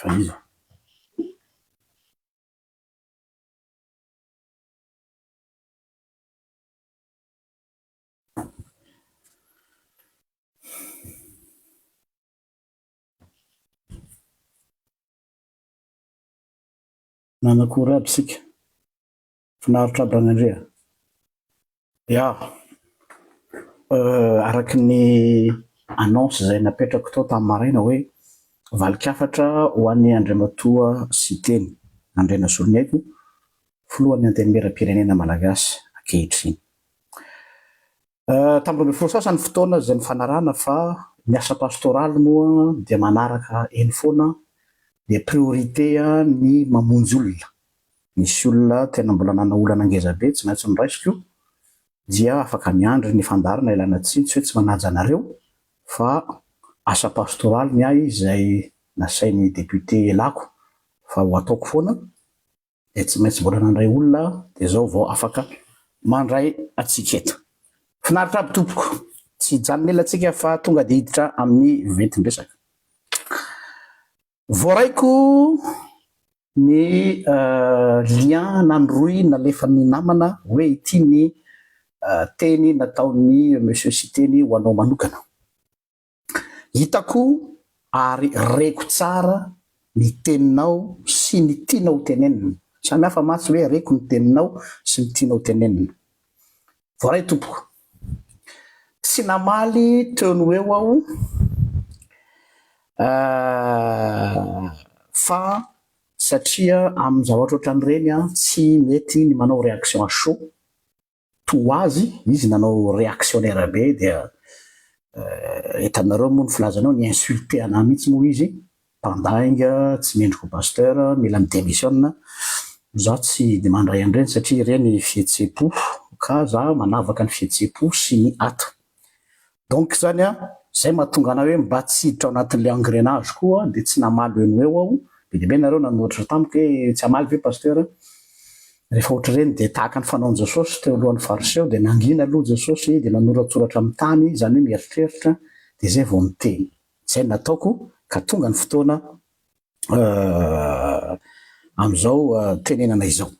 Fa iza? Manakory aby sika. Finaritra aby Ragnandria. Ya, araky ny annonce izay napetrako tao tamin'ny maraina hoe valin-kafatra ho an'i Andriamatoa Siteny Andrianasoloniaiko, filohan'ny Antenimierampirenena Malagasy ankehitriny. Tamin'ny 12 sasany fotoana izay nifanarahana fa ny asa pastoraly moa dia manaraka eny foana dia priorité ny mamonjy olona. Misy olona tena mbola nanana olana ngeza be tsy maintsy noraisiko dia afaka miandry ny fandaharana ialana tsiny tsy hoe tsy manaja anareo fa asa pastoraly ny ahy izay nasain'ny député elako fa ho ataoko foana dia tsy maintsy mbola nandray olona aho dia zao vao afaka mandray antsika eto. Finaritra aby tompoko. Tsy hijanona ela tsika fa tonga dia hiditra amin'ny ventin-dresaka. Voaraiko ny lien na ny rohy nalefan'ny namana hoe ity ny teny nataon'i Monsieur Siteny ho anao manokana. Hitako ary reko tsara ny teninao sy ny tianao ho tenenina. Samy hafa mantsy hoe reko ny teninao sy ny tianao tenenina. Voaray tompoko. Tsy namaly teo no eo aho fa satria amin'ny zavatra ohatran'ireny tsy mety ny manao réaction à chaud. toa azy, izy nanao réactionnaire be dia hitanareo moa ny filazany ao, ni-insulter anah mihitsy moa izy, mpandainga, tsy mendrika ho pasteur, mila mi-demissionne, za tsy de mandray an'ireny satria ireny fihetseham-po ka za manavaka ny fihetseham-po sy ny ato. Donc zany an, zay mahatonga anah hoe mba tsy hiditra ao anatin'le engrenage koa dia tsy namaly eo no eo aho, be dia be nareo nanoratra tamiko hoe tsy hamaly ve Pasteur? Rehefa ohatr'ireny dia tahaka ny fanaon'i Jesosy teo alohan'ny Fariseo dia nangina aloha Jesosy dia nanoratsoratra amin'ny tany, izany hoe mieritreritra dia zay vao miteny. Zay no nataoko ka tonga ny fotoana amin'izao tenenana izao.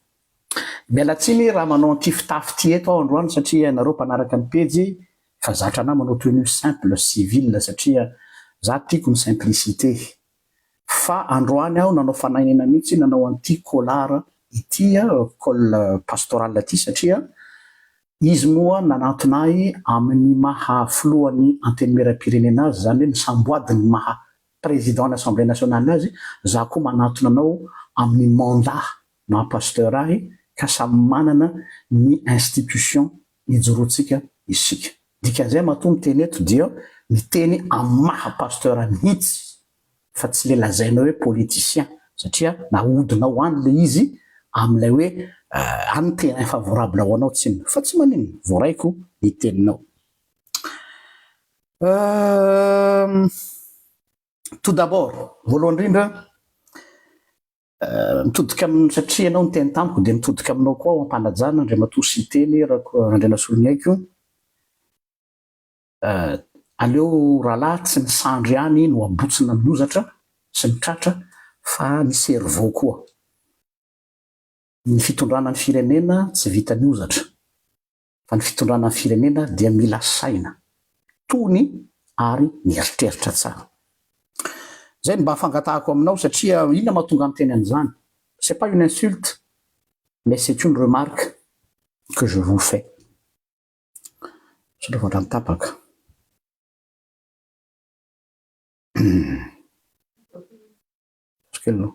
Miala tsiny raha manao an'ity fitafy ity eto aho androany satria ianareo mpanaraka ny pejy efa zatra anah manao tenue simple civile satria za tiako ny simplicité fa androany aho nanao fanahinina mihitsy nanao an'ity collar ity col pastoral ity satria izy moa nanantona ahy amin'ny maha filohan'ny antenimierampirenena azy izany hoe nisamboady ny maha président ny assemblée nationale azy za koa manantona anao amin'ny mandat maha pasteur ahy ka samy manana ny institution ijoroantsika isika. Dikan'izay matoa miteny eto dia miteny amin'ny maha pasteur mihitsy fa tsy le lazainao hoe politicien satria nahodinao any le izy amin'ilay hoe any ny terrain favorable ho anao tsinona fa tsy maninona voaraiko ny teninao. Tout d'abord, voalohany indrindra, mitodika amin'ny, satria ianao niteny tamiko dia mitodika aminao koa aho am-panajana Andriamatoa Siteny Randrianasoloniaiko, aleo rahalahy tsy ny sandry ihany no abotsina amin'ny hozatra sy ny tratra fa ny cerveau koa. Ny fitondrana ny firenena tsy vitan'ny hozatra. Fa ny fitondrana ny firenena dia mila saina tony ary mieritreritra tsara. Zay no mba fangatahako aminao satria inona mahatonga ahy miteny an'izany? C'est pas une insulte mais c'est une remarque que je vous fais. Sao ohatran'ny tapaka. Kely aloha.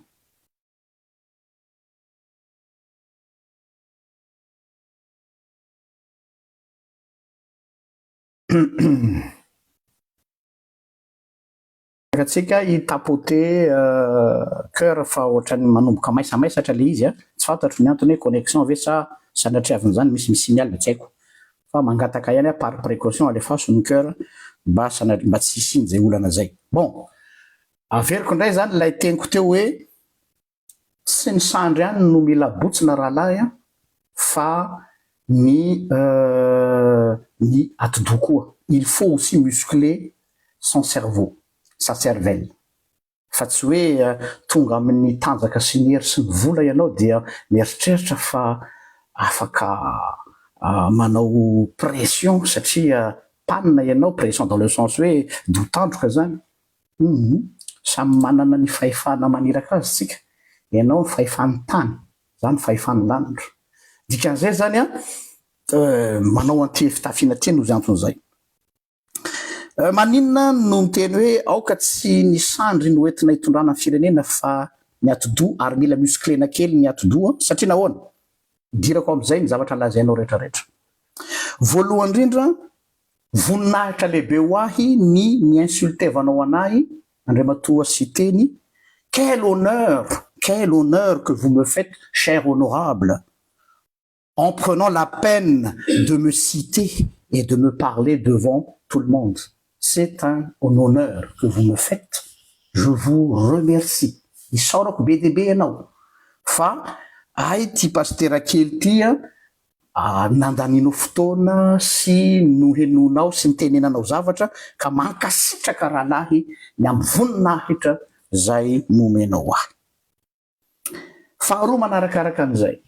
Antsika hi tapoter coeur fa ohatran'ny manomboka maisamaisatra le izy a, tsy fantatro ny antony hoe connexion ve sa sanatria avin'izany misy mi-signale tsy haiko fa mangataka ihany aho par précaution alefaso ny coeur mba sanatria mba tsy hisian'izay olana zay. Bon, averiko indray zany ilay teniko teo hoe Tsy ny sandry ihany no mila abotsina rahalahy a, fa ny ny atidoha koa. Il faut aussi muscler son cerveau, sa cervelle. Fa tsy hoe tonga amin'ny tanjaka sy ny hery sy ny vola ianao dia mieritreritra fa afaka manao pression satria mpanina ianao, pression dans le sens hoe dotandroka zany. Samy manana ny fahefana maniraka azy tsika. Ianao ny fahefan'ny tany, za ny fahefan'ny lanitra. Dikan'izay zany a, manao an'ity fitafiana ty noho izay anton'izay. Maninona no miteny hoe aoka tsy ny sandry no entina hitondrana ny firenena fa ny atidoha, ary mila musclena kely ny atidoha? Satria nahoana? Idirako amin'izay ny zavatra lazainao rehetrarehetra. Voalohany indrindra, voninahitra lehibe ho ahy ny ni-insultevanao anahy, Andriamatoa Siteny, quel honneur, quel honneur que vous me faites, cher honorable, en prenant la peine de me citer et de me parler devant tout le monde. C'est un honneur que vous me faites. Je vous remercie. Isaorako be dia be ianao fa ahy ty pastera kely ty a, nandaninao fotoana sy nohenonao sy nitenenanao zavatra, ka mankasitraka rahalahy ny amin'ny voninahitra zay nomenao ahy. Faharoa manarakaraka an'izay,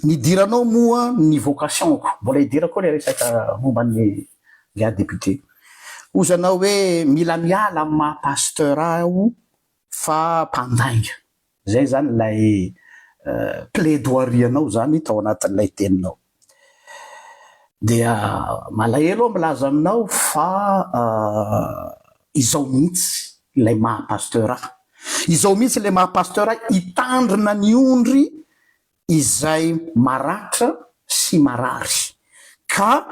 nidiranao moa ny vocation-ko, mbola hidirako le resaka momba ny gars député. Ozanao hoe mila miala amin'ny maha pasteur aho fa mpandainga. Zay zany ilay plaidoirie-nao zany tao anatin'ilay teninao. Dia malahelo aho milaza aminao fa izao mihitsy ilay maha pasteur ahy. Izao mihitsy ilay maha pasteur ahy, hitandrina ny ondry izay maratra sy marary. Ka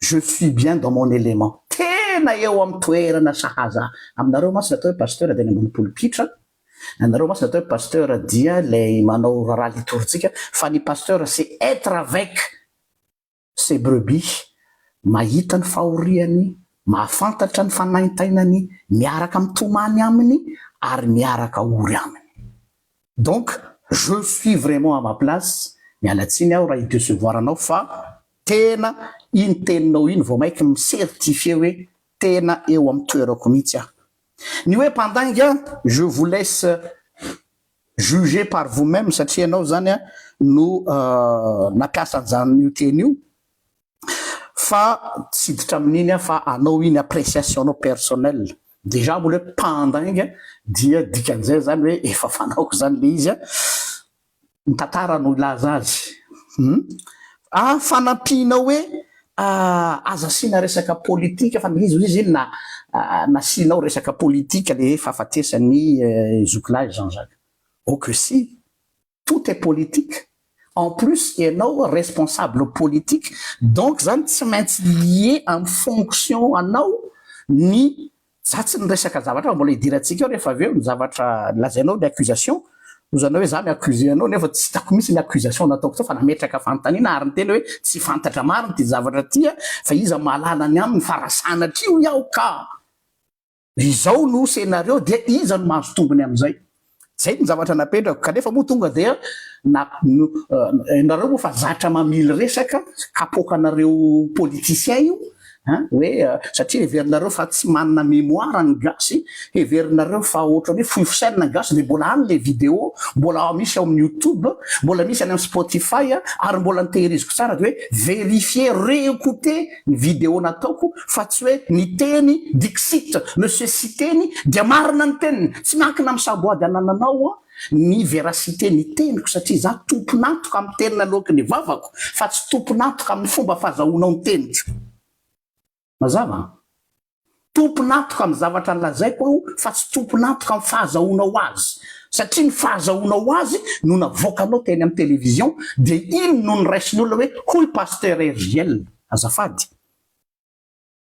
je suis bien dans mon élément. Tena eo amin'ny toerana sahaza. Aminareo mantsy natao hoe pasteur dia any ambony polipitra. Anareo mantsy natao hoe pasteur dia ilay manao raharaha litorjika, fa ny pasteur, c'est être avec ses brebis, mahita ny fahoriany, mahafantatra ny fanaintainany, miaraka mitomany aminy ary miaraka ory aminy. Donc je suis vraiment à ma place. Miala tsiny aho raha hi-décevoir anao, fa tena iny teninao iny vao maiky mi-certifier hoe tena eo amin'ny toerako mihitsy aho. Ny hoe mpandainga, je vous laisse juger par vous-même, satria ianao zany a no nampiasa an'izany io teny io, fa tsy hiditra amin'iny aho, fa anao iny appréciation-nao personnel. Déjà mbola hoe mpandainga dia dikan'izay zany hoe efa fanaoko zany le izy a, ny tantara no ilaza azy. Ah, fanampianao hoe aza asiana resaka politika, fa izy izy iny na nasianao resaka politika le fahafatesany zokilahy Jean-Jacques. Oh que si, tout est politique. En plus ianao responsable politique, donc zany tsy maintsy lié amin'ny fonction anao ny za tsy niresaka zavatra, fa mbola hidirantsika eo rehefa avy eo ny zavatra lazainao, ny accusation ozanao hoe za mi-accuse anao, nefa tsy hitako mihitsy ny accusation nataoko tao, fa nametraka fanontaniana ary ny tena hoe tsy fantatra marina ty zavatra ty a, fa iza mahalala ny aminy, fa raha sanatria io iaho ka izao no scénario dia iza no mahazo tombony amin'izay? Zay ny zavatra napetrako, kanefa moa tonga dia na no nareo moa fa zatra mamily resaka kapokanareo politicien io an, hoe satria heverinareo fa tsy manana mémoire ny gasy, heverinareo fa ohatrany hoe fohy fisainana ny gasy, de mbola any le vidéo, mbola misy ao amin'ny YouTube, mbola misy any amin'ny Spotify, ary mbola nitehiriziko tsara de hoe vérifier, réécouter ny vidéo nataoko, fa tsy hoe ny teny dixit monsieur Siteny dia marina ny teniny. Tsy miankina amin'ny samboady anananao a ny véracité ny teniko, satria za tompon'antoka amin'ny tenina aloaky ny vavako, fa tsy tompon'antoka amin'ny fomba fahazahoanao ny teniko. Mazava? Tompon'antoka amin'ny zavatra lazaiko aho, fa tsy tompon'antoka amin'ny fahazahoanao azy, satria ny fahazahoanao azy no navoakanao teny amin'ny télévision, dia iny no niraisin'ny olona hoe hoy pasteur RJL. Azafady,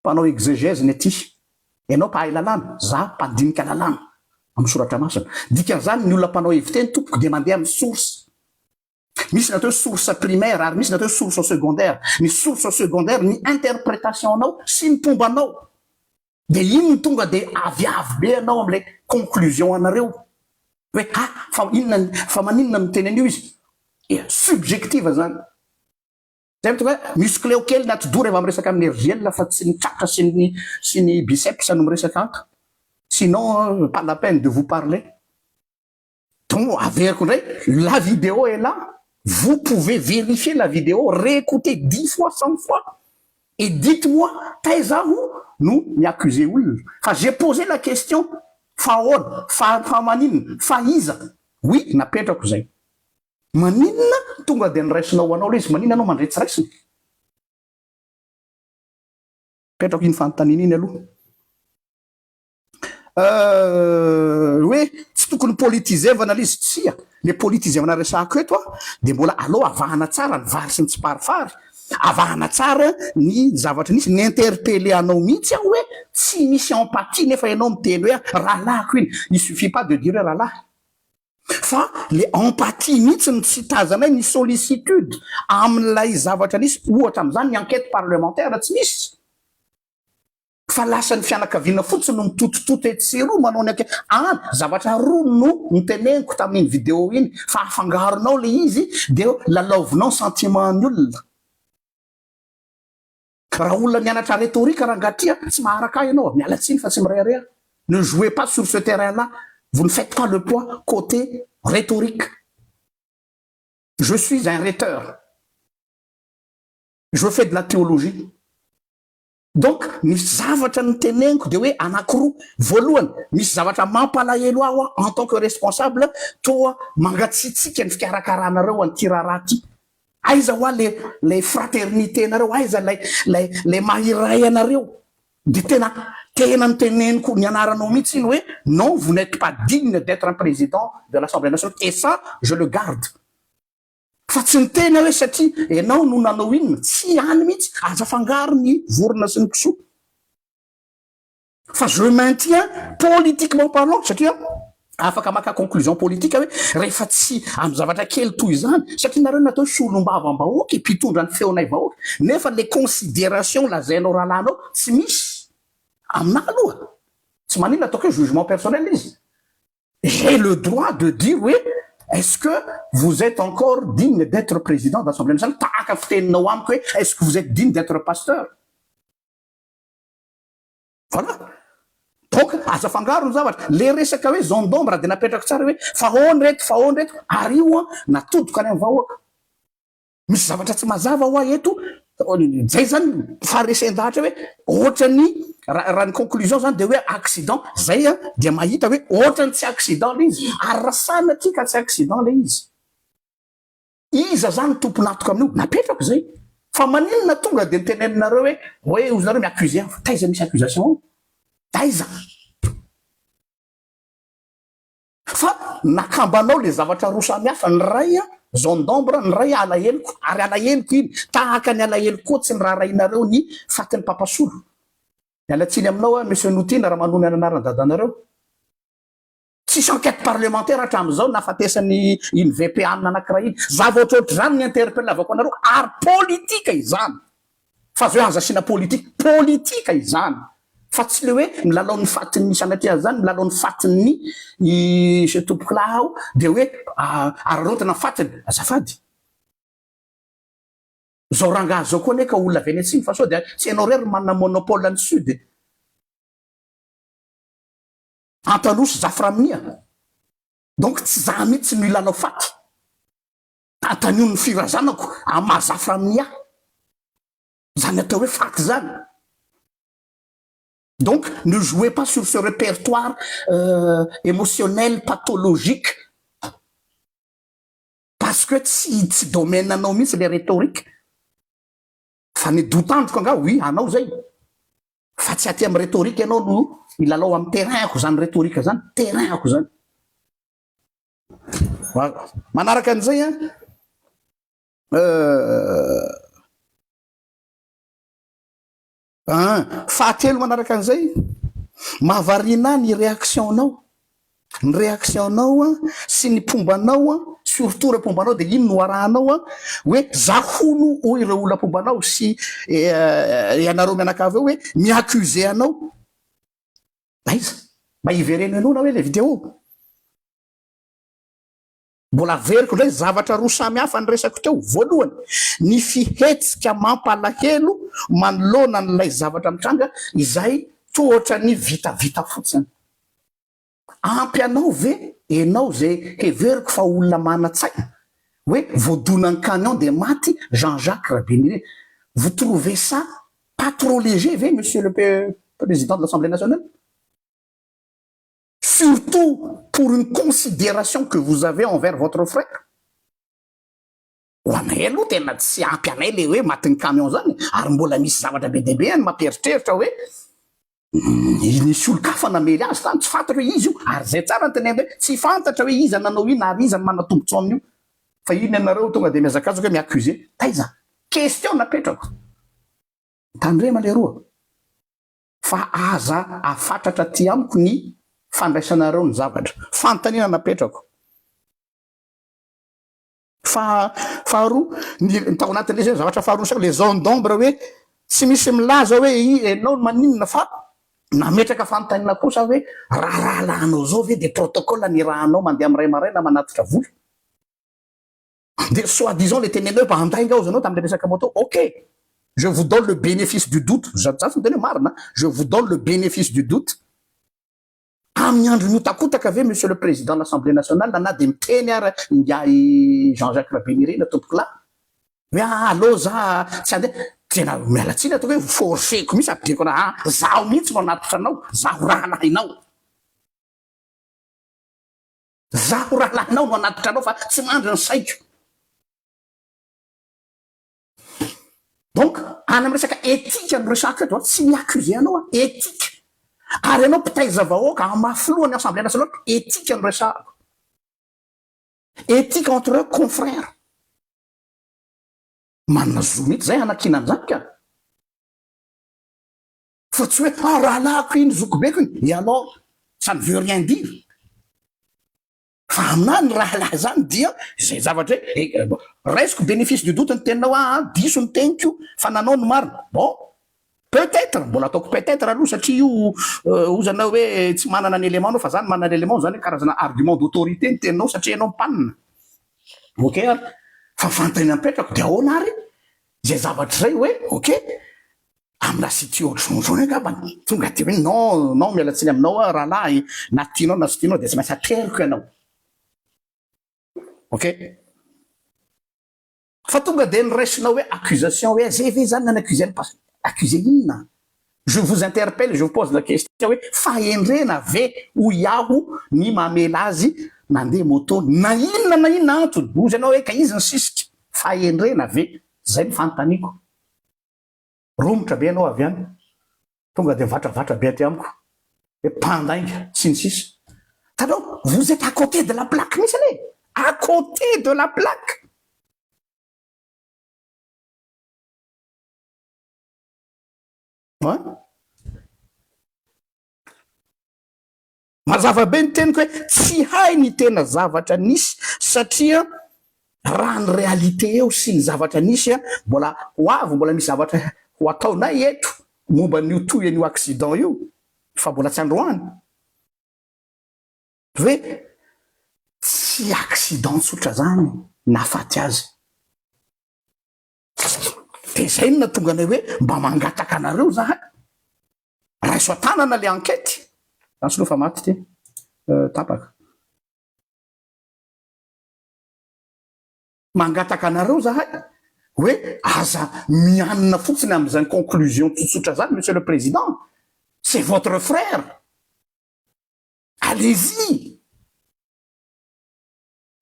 mpanao exégèse ny aty ianao, mpahay lalàna, za mpandinika lalàna amin'ny soratra masina. Dikan'izany, ny olona mpanao heviteny, tompoko, dia mandeha amin'ny source. Misy ny atao hoe source primaire ary misy ny atao hoe source secondaire. Ny source secondaire, ny interprétation anao sy ny pombanao, de iny ny tonga de aviavy be anao am'lay conclusion anareo hoe ah, fa inona, fa maninona miteny an'io izy? Subjective zany zay. Tonga hoe musclé kely ny atidoha rehefa miresaka amin'ny RGL, fa tsy ny tratra sy ny biceps no miresaka ato. Sinon pas la peine de vous parler. Donc averiko indray, la vidéo est là, vous pouvez vérifier la vidéo, réécouter 10 fois, 100 fois et dites-moi taiza aho no mi-accuser olona. Fa j'ai posé la question: fa ahoana, fa maninona, fa iza? Oui, napetrako zay. Maninona tonga de nyraisinao anao le izy? Maninona anao mandray tsy raisina? Petrako iny fanontaniana iny aloha. Hoe tsy tokony politizevana le izy, tsia, le politizevana resahako eto a de mbola aloha avahana tsara ny vary sy ny tsiparifary, avahana tsara ny zavatra nisy. Ny interpellé anao mihitsy aho hoe tsy misy empathie, nefa ianao miteny hoe rahalahiko iny. Il suffit pas de dire hoe rahalahy, fa le empathie mihitsy ny tsy tazanay, ny sollicitude amin'ilay zavatra nisy. Ohatra am'izany, ny enquête parlementaire tsy misy, fa lasa ny fianakaviana fotsiny no mitotototo etsy roa manao ny enquête any. Zavatra roa no niteneniko tamin'iny vidéo iny, fa afangaronao le izy, de lalaovinao sentiment ny olona. Raha olona mianatra rhétorique raha ngatria tsy maharaka ahy ianao, mialatsiny fa tsy mirehareha. Ne jouez pas sur ce terrain là, vous ne faites pas le poids côté rhétorique. Je suis un rhéteur, je fais de la théologie. Donc misy zavatra ny teneniko de hoe anankiroa. Voalohany, misy zavatra mampalahelo aho a en tant que responsable, toa mangatsitsika ny fikarakaranareo an'ity raharaha ty. Aiza hoa le fraternité nareo? Aiza lay mahiray anareo? De tena nyteneniko ny anaranao mihitsy iny hoe non, vous n'êtes pas digne d'être un président de l'Assemblée nationale, et ça je le garde. Fa tsy ny tena hoe satria ianao no nanao inona, tsy any mihitsy. Aza fangaro ny vorona sy ny kisoa. Fa je maintiens, politiquement parlant, satria afaka maka conclusion politique hoe rehefa tsy amy zavatra kely toy izany, satria nareo natao solombavam-bahoaka, mpitondra ny feonay vahoaka, nefa le considération lazainao rahalahinao tsy misy amina aloha, tsy maninona, ataoko hoe jugement personnel izy. J'ai le droit de dire hoe est-ce que vous êtes encore digne d'être président d'Assemblée nationale, tahaka fiteninao amiko hoe est-ce que vous êtes digne d'être pasteur? Voilà. Donc aza fangaro ny zavatra. Le resaka hoe zone d'ombre de napetrako tsara hoe fa hoany reto, fa hoany reto, ary io a natodiko any amy vahoaka. Misy zavatra tsy mazava hoa eto zay zany, faharesen-dahatra hoe ohatrany raha ny conclusion zany de hoe accident zay a, dia mahita hoe ohatrany tsy accident le izy. Ary raha sanatria ka tsy accident le izy, iza zany tomponatoka amin'io? Napetrako zay. Fa maninona tonga de niteneninareo hoe ozy nareo mi-accuse fa taiza misy accusation ao? Taiza fa nakambanao le zavatra roa samy hafa? Ny ray a zone d'ombre, ny ray alaheloko, ary alaheloko iny tahaka ny alahelo koa tsy ny raharahinareo ny fatin'ny papasolo. Mialatsiny aminao a, monsieur Notina, raha manony any anarany dadanareo, tsisy enquête parlementaire hatram'izao nafatesany iny VPA anankiray iny. Zavatra ohatry zany ny interpelle avako anareo, ary politika izany, fa zao aza asiana politika. Politika izany, fa tsy le hoe milalao ny fatiny sanatria zany, milalao ny fatiny i tompoko lahy aho, de hoe ararotana fatiny azafady zao rangaha zao koa neka olona avy any atsimo, fa sao de tsy hainao rery manana monopole ny sud antalosy zaframinia. Donc tsy za mihitsy no ilalao faty atanio ny firazanako amahazaframinia zany atao hoe faty zany. Donc ne jouez pas sur ce répertoire émotionnel pathologique, parce que tsy domaine anao mihitsy le rhétorique. Fa ny dotandroko anga oui anao zay, fa tsy aty amy rhétorique ianao no ilalao amy terrain-ko zany. Rhétorique zany terrain-ko zany. Manaraka an'izay a fahatelo manaraka an'izay, mahavarina ny réaction-nao, ny réaction-nao a sy ny pombanao a, surtout reo pombanao. De ino no arahanao a hoe za hono hoy ireo olona pombanao sy ianareo mianakavy eo hoe mi-accuse anao? Aiza mba ivereno ianao na hoe le vidéo mbola averiko indray. Zavatra roa samy hafa ny resako teo. Voalohany, ny fihetsika mampalahelo manoloana n'ilay zavatra mitranga izay tohatra ny vitavita fotsiny. Ampy anao ve enao ze heveriko fa olona manan-tsaina hoe voadonan'ny camion de maty Jean Jacques Rabenirina? Vous trouvez ça pas trop léger ve monsieur le président de l'Assemblée nationale? Surtout pour une considération que vous avez envers votre frère? Ho anay aloha tena tsy ampy anay le hoe matin'ny camion zany ary mbola misy zavatra be dia be any mampieritreritra hoe nisy olon-kafa namely azy tany, tsy fantatra hoe iza io, ary zay tsara ny tenenina hoe tsy fantatra hoe iza nanao iny ary iza no manan-tombotsoa amin'io, fa iny ianareo tonga dia mihazakazaka hoe mi-accuser, taiza? Question napetrako, tandrema leroa fa aza afatratra aty amiko ny fandraisanareo ny zavatra, fanontaniana napetrako. Fa faharoa, ny tao anatin'ilay izy hoe zavatra faharoa niseho, les zones d'ombre hoe tsy misy milaza hoe i enao no maninona fa nametraka fanontaniana kosa hoe raha rahalahinao zao ve de protocole ny irahanao mandeha amin'ny ray maraina manatitra vola? De soit disant le tenenao hoe mba handainga aho zanao tamin'ilay resaka moto, ok je vous donne le bénéfice du doute, za tsy miteny hoe marina, je vous donne le bénéfice du doute. Amin'ny andron'ny hotakotaka ve Monsieur le Président de l'Assemblée nationale na dia miteny ara ingahy Jean Jacques Rabenirina tompokolahy hoe aa aleo za tsy handeha, tena miala tsiny ataoko hoe forcer-ko mihitsy ampidiriko anao aa zaho mihitsy no hanatitra anao, zaho rahalahinao, zaho rahalahinao no hanatitra anao fa tsy mandry ny saiko. Donc any amin'ny resaka éthique no resahako eto a, tsy mi-accuser anao aho, éthique. Ary ianao mpitaiza vahoaka, amin'ny maha filohan'ny Assemblée nationale, éthique no resahako. Éthique entre confrères. Manana zo mihitsy zay hanakiana an'izany ka. Fa tsy hoe ah rahalahiko iny, zokibeko iny, et alors? Ça ne veut rien dire. Fa aminah ny rahalahy zany dia izay zavatra hoe eh, raisiko bénéfice du doute ny teninao aa diso ny teniko fa nanao ny marina, bon peut être, mbola ataoko peut être aloha satria io ozana hoe tsy manana ny élément anao fa za no manana élément zany hoe karazana argument d'autorité ny teninao satria ianao mpanina, ok ary, fa fanontaniana mipetrako de ahoana ary izay zavatra izay hoe ok Amina site ohatrohatran'izao angambany, tonga dia hoe non, non miala tsiny aminao aho rahalahy, na tianao na tsy tianao dia tsy maintsy ateriko ianao. Ok? Fa tonga dia noraisinao hoe accusation hoe zay ve zany ny accusé an'i Pasteur? Accusé inona? Je vous interpelle, je vous pose la question hoe fahendrena ve hoy aho ny mamela azy nandeha moto na inona na inona antony? Hozy ianao hoe ka izy nisisika. Fahendrena ve? Zay ny fanontaniako. Romotra be ianao avy any, tonga dia mivatravatra be aty amiko hoe mpandainga sy ny sisa. Hitanao, vous êtes à côté de la plaque mihitsy anie e! À côté de la plaque! An? Mazava be ny teniko hoe tsy hay ny tena zavatra nisy satria raha ny réalité eo sy ny zavatra nisy mbola ho avy mbola misy zavatra ho ataonay eto momba an'io tohin'io accident io fa mbola tsy androany hoe tsy accident tsotra zany nahafaty azy. Dia izay no nahatonga anay hoe mba mangataka anareo zahay, raiso an-tanana le enquête, lasa aloha fa maty ity, tapaka. Mangataka anareo zahay hoe aza mianina fotsiny amin'izany conclusion tsotsotra zany monsieur le président, c'est votre frère, allez-y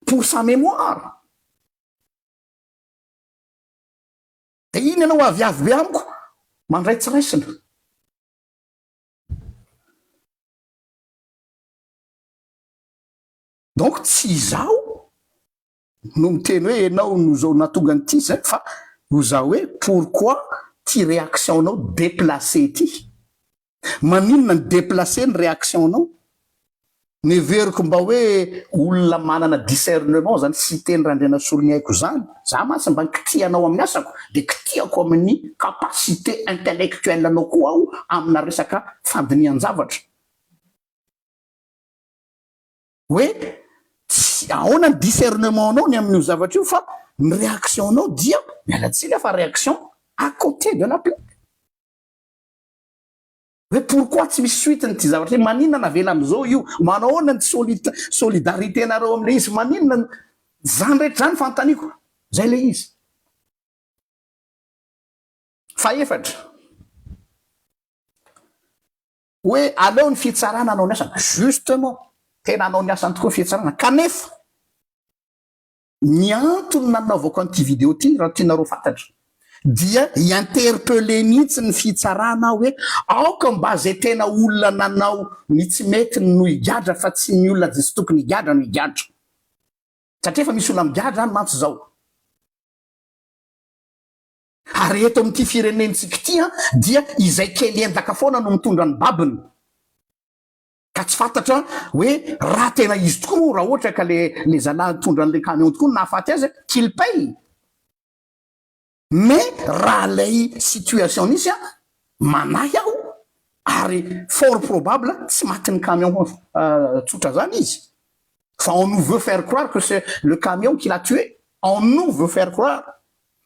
pour sa mémoire. Dia iny ianao aviavy be amiko mandray tsy raisina. Donc tsy izaho no miteny hoe ianao no zao nahatonga an'ity zay fa ho zaho hoe pourquoi ty réaction-nao déplacé ty? Maninona ny déplacer ny réaction nao? Neveriko mba hoe olona manana discernement zany Siteny Randrianasoloniaiko zany, za mantsy mba nikitihanao amin'ny asako de kitihako amin'ny capacité intellectuelle anao koa aho amina resaka fandinihan-javatra hoe tsy ahoana ny discernement nao ny amin'io zavatra io fa ny réaction nao dia miala tsiny aho fa réaction à côté de la plaque. Hoe pourquoi tsy misy suite ny ty zavatra ty, maninona navela amizao io, manao ahoana ny solidarité nareo amle izy, maninona zany rehetra zany fanontaniako, zay le izy. Fahefatra, hoe aleo ny fitsarana hanao ny asany, justement, tena hanao ny asany tokoa ny fitsarana, kanefa ny antony nanaovako an'ity vidéo ity raha tianareo fantatra dia hi-interpeller mihitsy ny fitsarana aho hoe aoka mba zay tena olona nanao ny tsy mety no higadra fa tsy ny olona tsy tokony higadra no higadra. Satria efa misy olona migadra any mantsy zao. Ary eto amin'ity firenentsika ity dia izay kely endaka foana no mitondra ny babiny. Ka tsy fantatra hoe raha tena izy tokoa moa raha ohatra ka le le zalahy nitondra an'le camion tokoa no nahafaty azy qu'il paye. Mais raha lay situation nisy an, manahy aho ary fort probable tsy matin'ny camion tsotra zany izy fa on nous veut faire croire que c'est le camion qui l'a tué, on nous veut faire croire.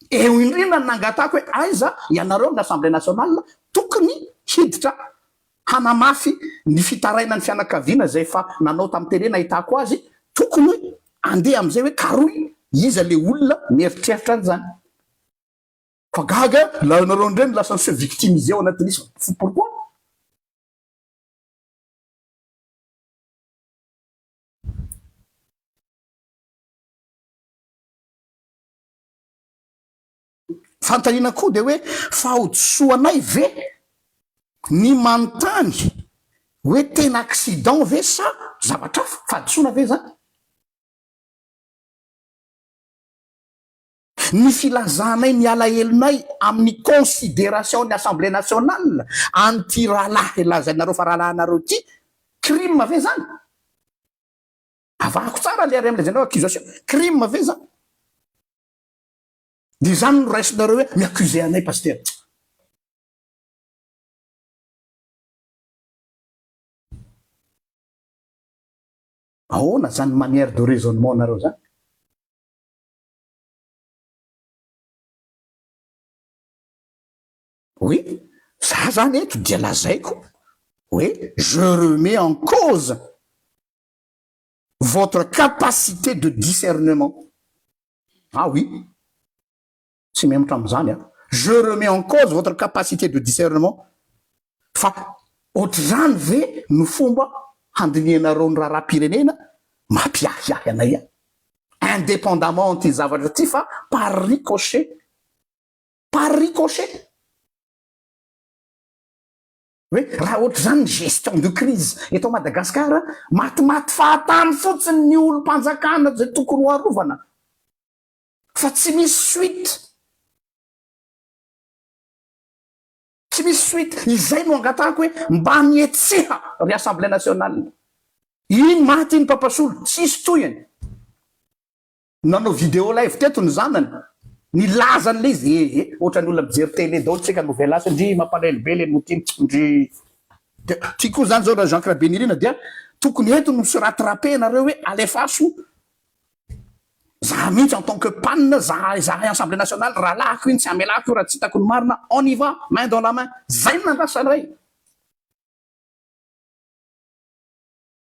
Eo indrindra no nangatahako hoe aiza ianareo amin'ny assemblée nationale tokony hiditra hanamafy ny fitarainan'ny fianakaviana izay efa nanao tamin'ny télé nahitako azy, tokony andeha amin'izay hoe karohy iza le olona mieritreritra an'izany. Fa gaga la nareo indray no lasa mi-se victimiser ao anatin'isy, pourquoi? Fanontaniana koa dia hoe fahodisoanay ve ny manontany hoe tena accident ve sa zavatra hafa? Fahadisoana ve izany? Ny filazanay ny alahelonay amin'ny considération ny Assemblée nationale an'ity rahalahy lazainareo fa rahalahinareo ity, crime ve izany? Avahako tsara le ary am lazainao accusation, crime ve zany? De zany no raisinareo hoe mi-accuser anay pasitera. Ahoana zany manière de raisonnement nareo zany? Oui, za zany eto dia lazaiko hoe je remets en cause votre capacité de discernement ah oui tsy mihemotra amin'izany aho je remets en cause votre capacité de discernement fa ohatr'izany ve no fomba handinihanareo ny raharaham-pirenena mampiahiahy anay ahy indépendamment an'ity zavatra ity fa par ricochet par ricochet Hoe raha ohatr'izany ny gestion de crise eto Madagascar, matimaty fahatany fotsiny ny olom-panjakana izay tokony ho arovana fa tsy misy suite. Tsy misy suite. Izay no angatahako hoe mba mihetseha ry Assemblée nationale. Iny maty iny Papasolo, tsisy tohiny. Nanao vidéo live teto ny zanany nilaza an'ilay izy ee ohatran'ny olona mijery télé daholo tsika novelas ndry mampalahelo be le notiny ndry de ty koa zany zao raha Jean Rabenirina dia tokony eto no se rattraper nareo hoe alefaso za mihitsy en tant que pan za zahay assemblée nationale rahalahiko iny tsy amelako io raha tsy hitako ny marina on y va main dans la main zay no nandrasanay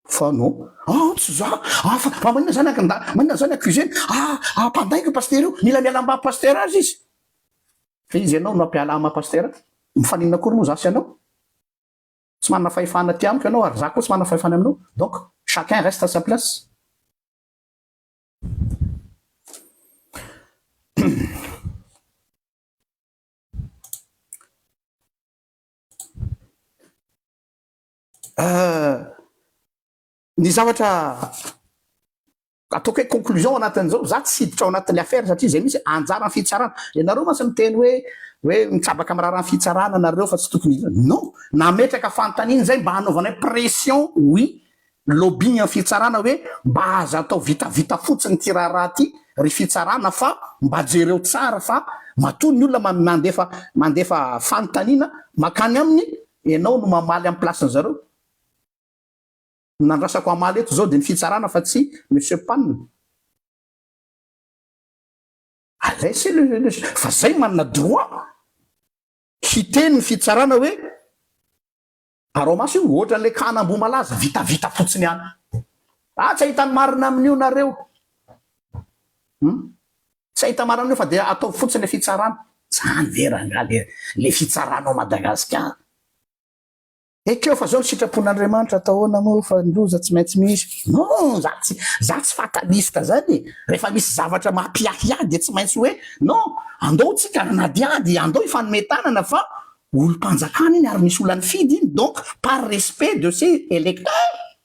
Fa non. Ah tsy za. Ah fa fa maninona zany aky maninona zany accusé-ny? Ah ah mpandainga io pasitera io, mila miala amin'ny maha pasitera azy izy. Fa iza ianao no hampiala ahy maha pasitera ahy? Mifaninona akory moa za sy ianao? Tsy manana fahefana aty amiko ianao ary za koa tsy manana fahefana aminao. Donc chacun reste à sa place. Ny zavatra ataoko hoe conclusion anatin'izao, za tsy hiditra ao anatin'ny affaire satria izay mihitsy anjaran'ny fitsarana. Ianareo mantsy miteny hoe hoe mitsabaka amin'ny raharahan'ny fitsarana nareo fa tsy tokony hiditra. Non, nametraka fanontaniana izay mba hanaovanay pression, oui, lobbying amin'ny fitsarana hoe mba aza atao vitavita fotsiny ity raharaha ity ry fitsarana fa mba jereo tsara fa matoa ny olona mandefa mandefa fanontaniana mankany aminy Ianao no mamaly amin'ny place-ny zareo. Ny nandrasako hamaly eto izao dia ny fitsarana fa tsy Monsieur Pan. Laissez le le fa zay manana droit hiteny ny fitsarana hoe. Araho maso io, ohatran'ilay cas an'Ambohimalaza, vitavita fotsiny ihany. Ah, tsy ahita ny marina amin'io nareo. Hum? Tsy ahita marina amin'io fa dia ataovy fotsiny le fitsarana. Zany ve rangahy le le fitsarana ao Madagasikara? Ekeo fa zao ny sitrapon'Andriamanitra atao ahoana moa fa ny loza tsy maintsy misy. Non, za tsy za tsy fataliste zany e. Rehefa misy zavatra mampiahiahy dia tsy maintsy hoe non, andao tsika hanadihady, andao hifanome tanana fa olom-panjakana iny ary misy olona nifidy iny donc par respect de ses électeurs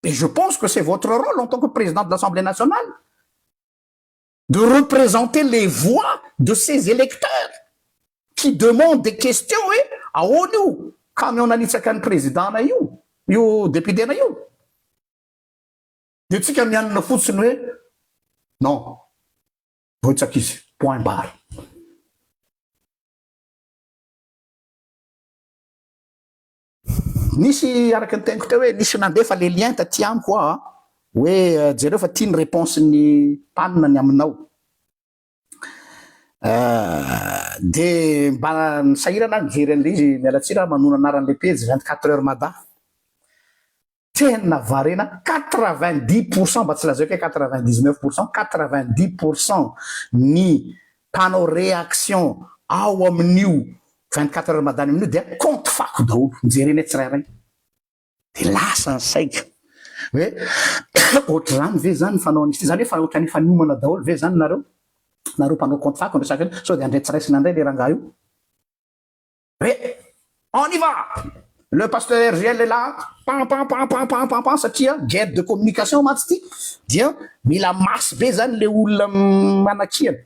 et je pense que c'est votre rôle en tant que président de l'Assemblée nationale de représenter les voix de ses électeurs qui demandent des questions hoe ahoana io camion nanitsaka ny président-nay io, io député-nay io. Dia tsika mianina fotsiny hoe non, voatsaka izy, point barre. Nisy araka ny teniko teo hoe nisy nandefa le lien taty amiko aho hoe jereo fa ty ny réponse-n'ny mpanina ny aminao. De mba nisahirana aho nijery an'le izy, miala tsiny raha manona anaran'le pejy 24 heures mada. Tena variana, 90% mba tsy lazaiko hoe 99%, 90% ny mpanao réaction ao amin'io 24 heures madany amin'io dia compte fako daholo, jerena tsirairay. Dia lasa ny saiko hoe ohatr'izany ve zany ny fanao an'izy ity, zany hoe efa ohatran'ny efa niomana daholo ve zany nareo, nareo mpanao compte fako no resaka eto, sao dia handray tsy raisina indray le rangahy io. Hoe on y va! Le pasteur RGL est là, pan pan pan pan pan pan pan satria guerre de communication mantsy ity dia mila masse be zany le olona manakiana.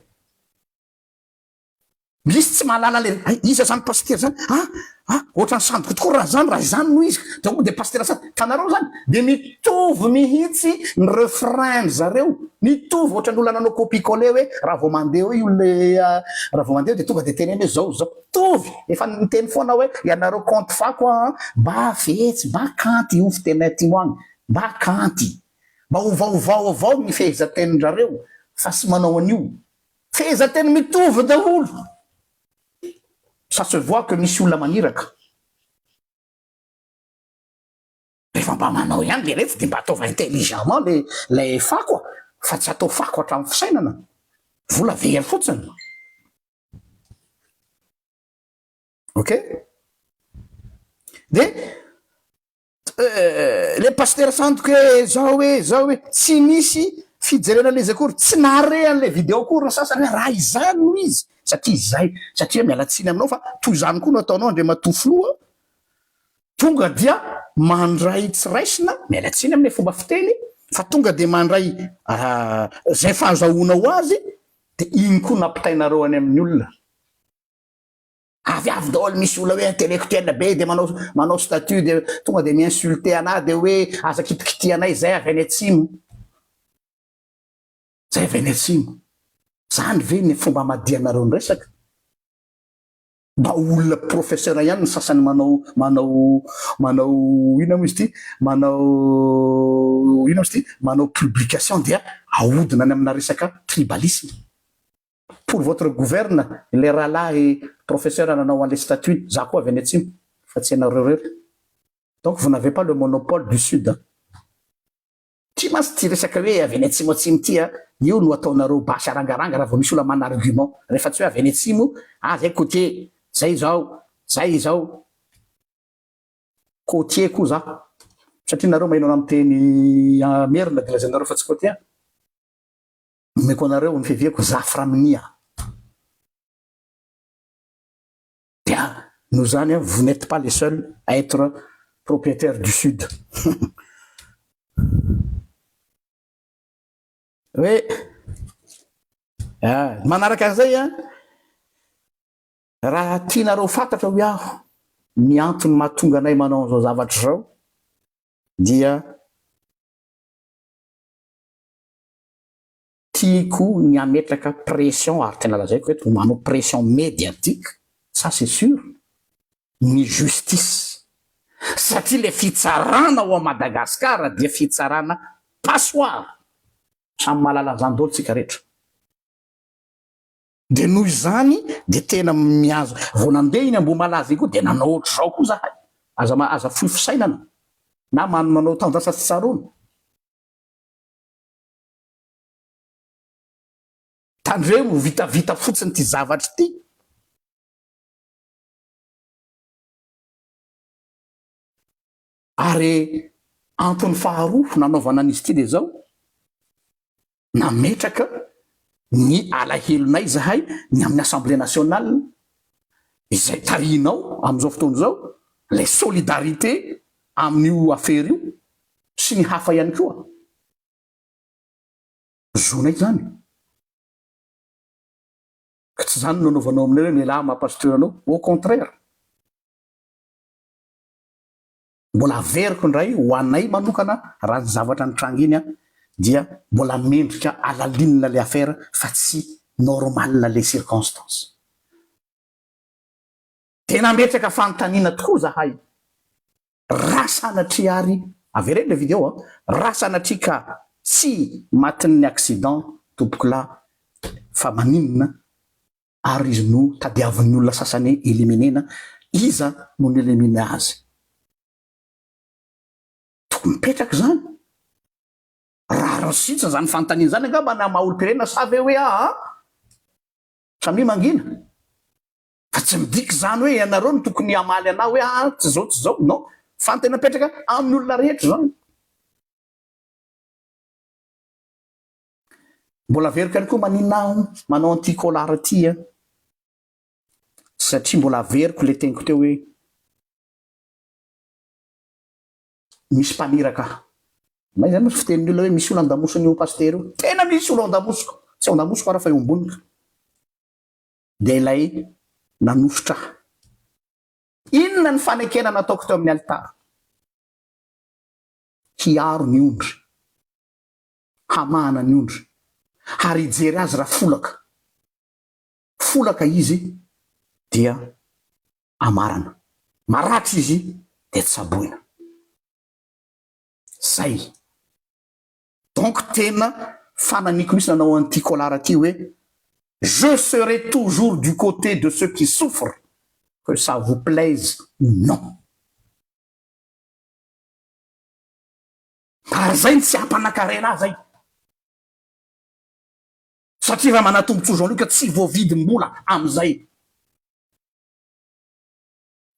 Misy tsy mahalala le hay iza zany pasitera zany ah ah ohatran'ny sandoka tokoa raha zany raha izany no izy de de pasitera sady tanareo zany de mitovy mihitsy ny refrain zareo mitovy ohatran'ny olona nanao copie coller hoe raha vao mandeha eo io le raha vao mandeha eo de tonga de teneno hoe zao zao mitovy efa niteny foana hoe ianareo compte fako a mba fetsy mba kanty io fiteny aty agny mba kanty mba ovaovao avao ny fehezantenin-drareo fa sy manao an'io Fehezanteny mitovy daholo. Ça se voit que misy olona maniraka. Rehefa mba manao ihany le retsy de mba ataovy intelligemment le le fako a, fa tsy atao fako hatramin'ny fisainana. Vola very fotsiny. Ok? De Le pasitera sandoka hoe zao hoe zao hoe tsy misy fijerena an'izy akory, tsy nahare an'ilay vidéo akory ny sasany hoe raha izany no izy satria izay, satria miala tsiny aminao fa toy izany koa no ataonao Andriamatoa Filoha, tonga dia mandray tsy raisina, miala tsiny amin'ilay fomba fiteny, fa tonga dia mandray izay fahazahoanao azy dia iny koa no ampitainareo any amin'ny olona. Avy avy daholo misy olona hoe intellectuel be de manao manao statut de tonga de mi-insulter anah de hoe aza kitikitihanay zay avy any atsimo. Zay avy any atsimo. Zany ve ny fomba amadihanareo ny resaka? Mba olona professeur ihany ny sasany manao manao manao inona moa izy ity? Manao inona moa izy ity? Manao publication dia ahodina any amina resaka tribalisme. Pour votre gouverne, ilay rahalahy professeur nanao an'ilay statut, za koa avy any atsimo fa tsy ianareo irery. Donc vous n'avez pas le monopole du sud an. Ty mantsy ty resaka hoe avy any atsimo atsimo ty an, io no ataonareo basy arangaranga raha vao misy olona manana argument. Rehefa tsy hoe avy any atsimo, ah zay côtier, zay izao, zay izao. Côtier koa za. Satria nareo maheno anah miteny merina de lazainareo fa tsy côtier. Omeko anareo ny fiaviako Zaframinia. Dia noho izany vous n'êtes pas les seuls à être propriétaires du sud. Hoe ah, manaraka an'izay an, raha tianareo fantatra hoy aho ny antony mahatonga anay manao an'izao zavatra izao dia Tiako ny hametraka pression ary tena lazaiko eto, manao pression médiatique, ça c'est sûr, ny justice. Satria le fitsarana ao Madagascar dia fitsarana passoire. Samy mahalala an'izany daholo tsika rehetra. Dia noho izany dia tena mihazo, vao nandeha iny Ambohimalaza iny koa dia nanao ohatr'izao koa zahay. Aza aza fohy fisainana na manao tendance tsy tsaroana. Tandremo ho vitavita fotsiny ity zavatra ity. Ary antony faharoa nanaovana an'izy ity dia izao, nametraka ny alahelonay izahay ny amin'ny Assemblée nationale izay tarihinao amin'izao fotoana izao, ilay solidarité amin'io afera io sy ny hafa ihany koa. Zonay izany. Ka tsy izany no anaovanao aminay hoe mialà maha pasteur anao, au contraire. Mbola averiko indray ho anay manokana raha ny zavatra nitranga iny an dia mbola mendrika alalinina le affaire fa tsy normal le circonstance. Dia nametraka fanontaniana tokoa zahay raha sanatria ary, avereno le video an, raha sanatria ka tsy matin'ny accident tompokolahy fa maninona ary izy no tadiavin'ny olona sasany éliminer-na, iza no ni-éliminer azy? Tokony mipetraka izany. Rariny sy hitsiny izany fanontaniana izany angamba na maha olom-pirenena sa ve hoe aa? Samia mangina. Fa tsy midika izany hoe ianareo no tokony hamaly anah hoe aa tsy izao tsy izao. Non. Fanontaniana mipetraka amin'ny olona rehetra izany. Mbola averiko ihany koa maninona aho manao an'ity colar ity an! Satria mbola averiko le teniko teo hoe misy mpaniraka ahy. May zany moa fitenin'ny olona hoe misy olona andamosin'io pasitera io. Tena misy olona ao andamosiko. Tsy ao andamosiko ara fa eo amboniko. Dia ilay nanosotra ahy. Inona ny fanekena nataoko teo amin'ny alitara? Hiaro ny ondry. hamahana ny ondry, ary hijery azy raha folaka. Folaka izy dia amarana. Maratra izy dia tsaboina. Zay. Donc tena fananiko mihitsy nanao an'ity colar ity hoe je serai toujours du côté de ceux qui souffrent que ça vous plaise ou non. Ary zay no tsy hampanakarena ahy zay. Satria raha manatombontsoa Jean Luc tsy voavidim-bola amizay.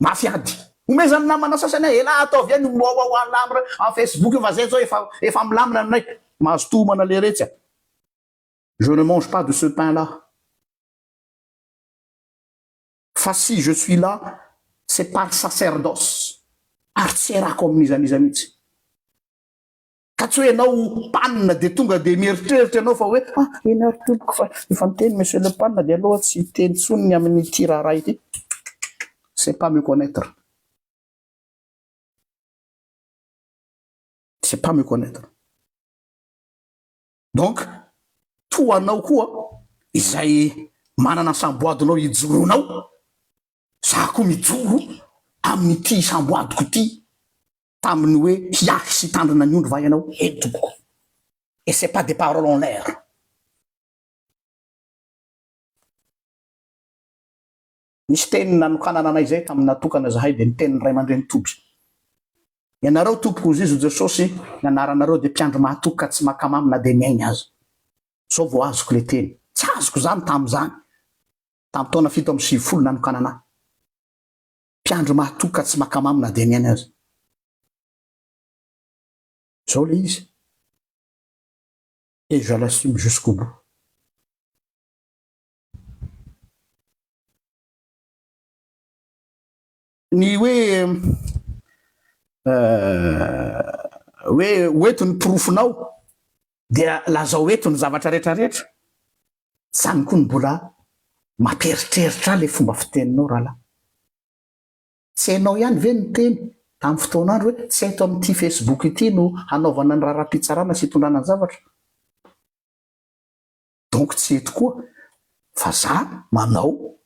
Mafy ady. Omezan'ny namana sasany ahy, elah ataovy ihany io wawawa en Facebook io fa zay zao efa efa milamina aminay. Mazotoa homana leretsy a. Je ne mange pas de ce pain là. Fa si je suis là, c'est par sacerdoce, ary tsy iarahako amin'iza n'iza mihitsy. Ka tsy hoe ianao panne dia tonga dia mieritreritra ianao fa hoe ah, eny ary tompoko fa efa niteny monsieur le panne dia aloha tsy hiteny intsony ny amin'ity raharaha ity. C'est pas me connaître. C'est pas me connaître. Donc, toa anao koa izay manana ny samboadinao hijoroanao, za koa mijoro amin'ity samboadiko ity tamin'ny hoe hiahy sy hitandrina ny ondry va ianao? Eny tompoko. Et c'est pas des paroles en l'air. Nisy teny nanokanana anay izay tamin'ny natokana izahay dia ny tenin'ny ray aman-dreny Toby. Ianareo tompoko hozy izy ho Jesosy ny anaranareo dia mpiandry mahatoky ka tsy maka mamy na dia ny ainy aza. Zao vao azoko le teny. Tsy azoko izany tamin'izany. Tamin'ny taona 97 nanokanana ahy. Mpiandry mahatoky ka tsy maka mamy na dia ny ainy aza. Zao le izy. Et je l'assume jusqu'au bout. Ny hoe hoe hoeto ny porofonao dia lazao eto ny zavatra rehetra rehetra, zany koa no mbola mampieritreritra ahy le fomba fiteninao rahalahy. Tsy hainao ihany ve niteny tamin'ny fotoan'andro hoe tsy eto amin'ity facebook ity no hanaovana ny raharaham-pitsarana sy hitondrana ny zavatra? Donc tsy eto koa fa za manao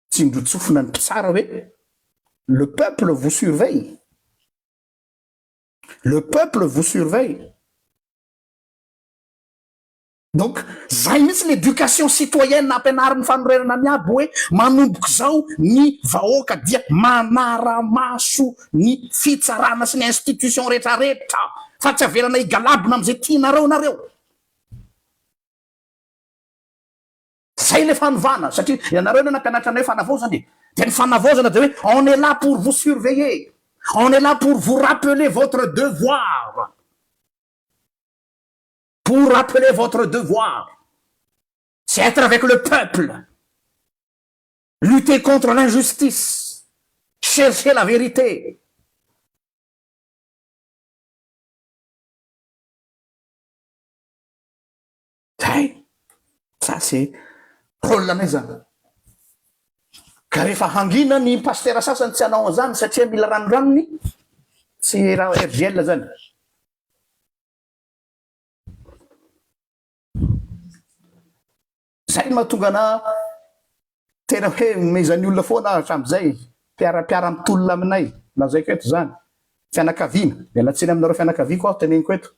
tsindrotsofina ny mpitsara hoe le peuple vous surveille, le peuple vous surveille. Donc zay mihitsy ny éducation citoyenne ampianarin'ny fanorenana miabo hoe manomboka izao ny vahoaka dia manara-maso ny fitsarana sy ny institution retraretra fa tsy avelana higalabona amin'izay tianareo nareo. Zay le fanovana satria ianareo anie nampianatra anay fanavaozana e! Dia ny fanavaozana dia hoe on est là pour vous surveiller, on est là pour vous rappeler votre devoir. Pour rappeler votre devoir, c'est être avec le peuple, lutter contre l'injustice, chercher la vérité. Zay, ça c'est rôle anay zany. Ka rehefa hangina ny pastera sasany tsy hanao an'izany satria mila ranondranony, tsy raha RGL zany. Zay no mahatonga anah tena hoe omezan'ny olona foana aho hatramin'izay, mpiara-mpiara-mitolona aminay, lazaiko eto izany, fianakaviana, miala tsiny aminareo fianakaviako aho teneniko eto,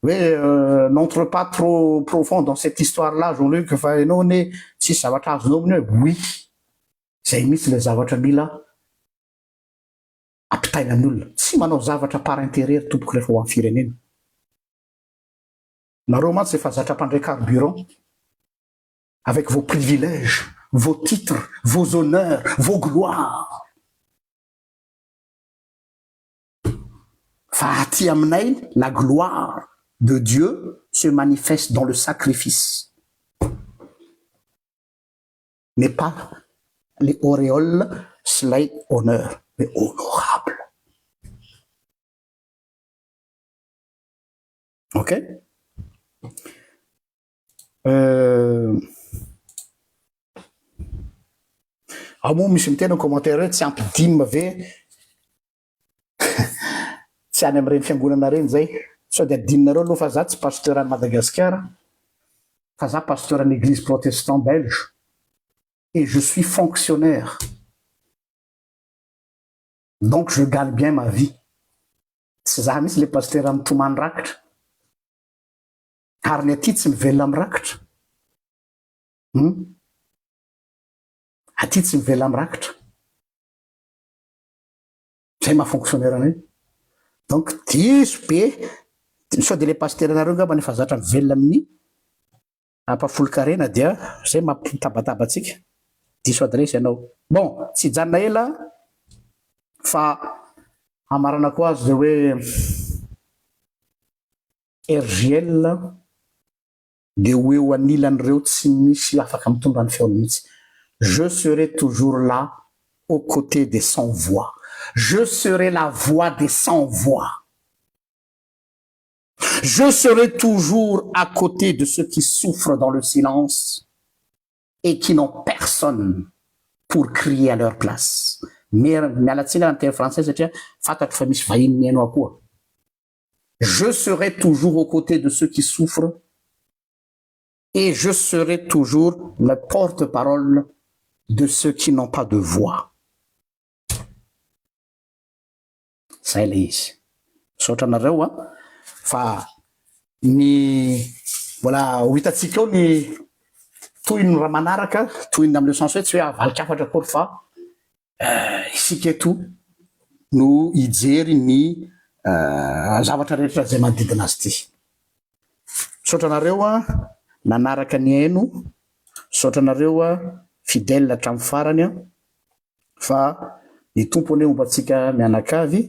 hoe n'entre pas trop profond dans cette histoire là Jean Luc fa ianao anie tsisy zavatra azonao amin'io e, oui, zay mihitsy ilay zavatra mila ampitaina ny olona. Tsy manao zavatra par intérêt ry tompoko rehefa ho an'ny firenena. Nareo mantsy efa zatra mpandray carburant avec vos privilèges, vos titres, vos honneurs, vos gloires. Fa aty aminay la gloire de Dieu se manifeste dans le sacrifice. Mais pas le auréole sy lay honneur mais honorable. Ok? Euh, ao moa misy miteny en commentaire hoe tsy ampy dime ve tsy any amin'ireny fiangonana ireny zay. Sao dia adinonareo aloha fa za tsy pasteur any Madagasikara fa za pasteur any église protestant belge et je suis fonctionnaire. Donc je gagne bien ma vie. Tsy za mihitsy le pasteur mitomany rakitra. Ary ny aty tsy mivelona amin'ny rakitra. Hum. Aty tsy mivelona amin'ny rakitra. Zay maha fonctionnaire anay. Donc diso be, sao dia le pasitera nareo angambany efa zatra mivelona amin'ny ampahafolon-karena dia zay mampitabataba antsika. Diso adresse ianao. Bon, tsy hijanona ela fa hamaranako azy dia hoe RJL dia ho eo anilan'ireo tsy misy afaka mitondra ny feony mihitsy. Je serai toujours là aux côtés des sans voix. Je serai la voix des sans voix. Je serai toujours à côté de ceux qui souffrent dans le silence et qui n'ont personne pour crier à leur place. Miala tsiny raha miteny frantsay satria fantatro fa misy vahiny mihaino ahy koa. Je serai toujours aux côtés de ceux qui souffrent et je serai toujours le porte-parole de ceux qui n'ont pas de voix. Zay ilay izy. Misaotra anareo a! Fa ny mbola ho hitantsika eo ny tohiny raha manaraka, tohiny amin'ny sens hoe tsy hoe havalin-kafatra akory fa isika eto no hijery ny zavatra rehetra izay manodidina azy ity. Misaotra anareo nanaraka nihaino, misaotra anareo fidèle hatramin'ny farany fa ny Tompo anie homba antsika mianakavy.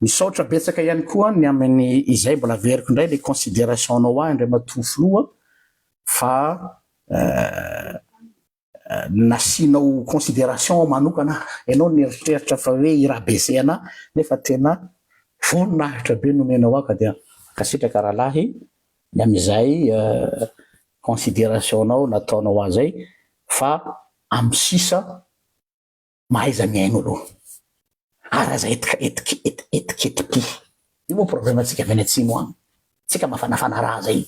Misaotra betsaka ihany koa ny amin'ny izay mbola averiko indray ilay considération-nao ahy Andriamatoa Filoha fa nasianao considération manokana ianao nieritreritra fa hoe hi-rabaisser anah nefa tena voninahitra be nomenao ahy ka dia mankasitraka rahalahy ny amin'izay considération-nao nataonao ahy zay fa amin'ny sisa mahaiza mihaino aloha ary aza etiketipo io moa problème antsika avy any atsimo any tsika mafanafana raha zay.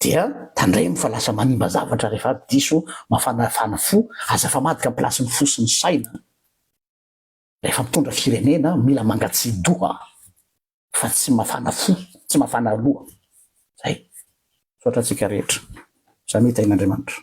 Dia tandremo fa lasa manimba zavatra rehefa diso mafanafana fo, aza famadika ny place ny fo sy ny saina, rehefa mitondra firenena mila mangatsidoha fa tsy mafana fo, tsy mafana loha, zay. Misaotra antsika rehetra. Samy hitahin'Andriamanitra.